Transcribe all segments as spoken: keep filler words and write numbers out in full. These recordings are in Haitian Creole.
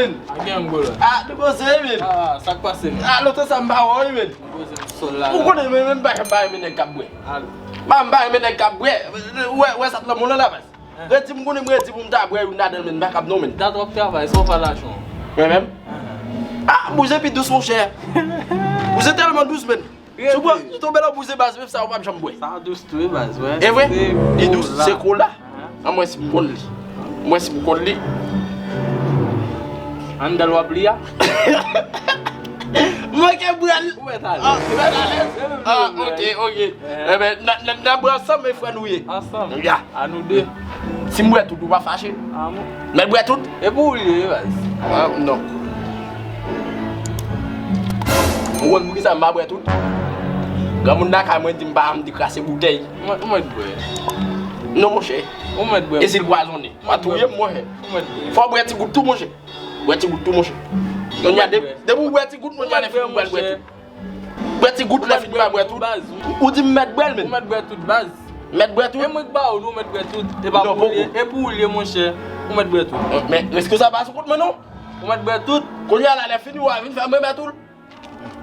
A gen gwo la. Ah, nou koze, men. Ah, sa k pase, men? Ah, lontan sa m pa wè w, men. Nou koze m sòl la. Ou konnen, men, men, m pa, m pa renmen nèg k ap bwè. Al. M pa, m pa renmen nèg k ap bwè. Wè, wè sa t lanmou lan la, baz. Redi m konnen m redi pou m ta bwè youn ladan l, men m pa kab non, men. Dat w ap travay, sa w fè lajan w? Mwen menm? Ah, bouze pi dous, monchè. Bouze tèlman dous, men. Si w pran, si w tonbe nan bouze baz, menm sa, ou p ap janm bwè. Sa dous tou, wi, baz, wè. E vre? Li dous, se kola. An, mwen si m konn li. Mwen si m konn li. Anndan l w ap li a? Manke bwè l. Ou mèt alèz. Ah, ou mèt alèz? Ah, ok, ok. Enben, n a, n a, n a bwè ansanm, men frè nou ye. Ansanm. Ya. A nou de. Si m bwè tout, ou pa fache? Ah, bon. Mèt bwè tout? E pou ou li ye, baz. Ah, non. Ou konn poukisa m pa bwè tout? Granmoun lakay mwen di m pa, m di kraze boutèy. Ou mèt, ou mèt bwè. Non, monchè. Ou mèt bwè. E si l pwazonnen? W a touye m, monchè. Ou mèt bwè. Fò w bwè ti gout tou, monchè. Bwè ti gout tou, monchè. Kounye a, de-, depi w bwè ti gout, kounye a, lè fini, ou pral bwè tout. Bwè ti gout, lè fini, w a bwè tout. Ou di m mèt bwè l, men. Ou mèt bwè tout, baz. Mèt bwè tout? E mwen k ba ou l, ou mèt bwè tout. E pa pou ou l ye, e pou ou l ye, monchè. Ou mèt bwè tout. Men, èske sa pa sou kont mwen, non? Ou mèt bwè tout. Kounye a la, lè fini, w a vin fè mwen bwè tout.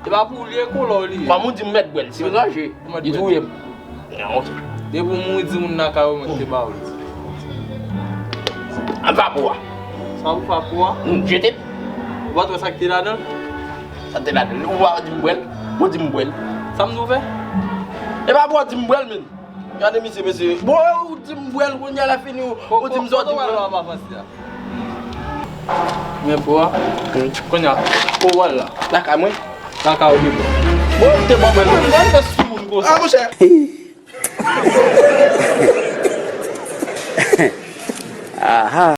E pa pou ou l ye, kola w li ye. Kòm ou di m mèt bwè l, si m ranje, li touye m. Ah, ok. Depi w mouri, di moun lakay ou mwen te ba ou l. An pa pou a. Sa pou pa pou a? M jete l. Ou pa t wè sa k te ladan l? Sa te ladan l. Ou pa di m bwè l? Ou di m bwè l? Sa m di w fè? E pa pou w di m bwè l, men. Gade misye, mesye. Bon, ou di m bwè l, kounye a lè fini, ou, ou di m sa w di m bwè l. Kote w al la, pa panse a? Men pou a. Kounye a, ou wè la. Lakay mwen. Lakay ou li bon. Bon, ou te ban mwen. Mwen fè sou moun konsa. Ah, monchè. Aha.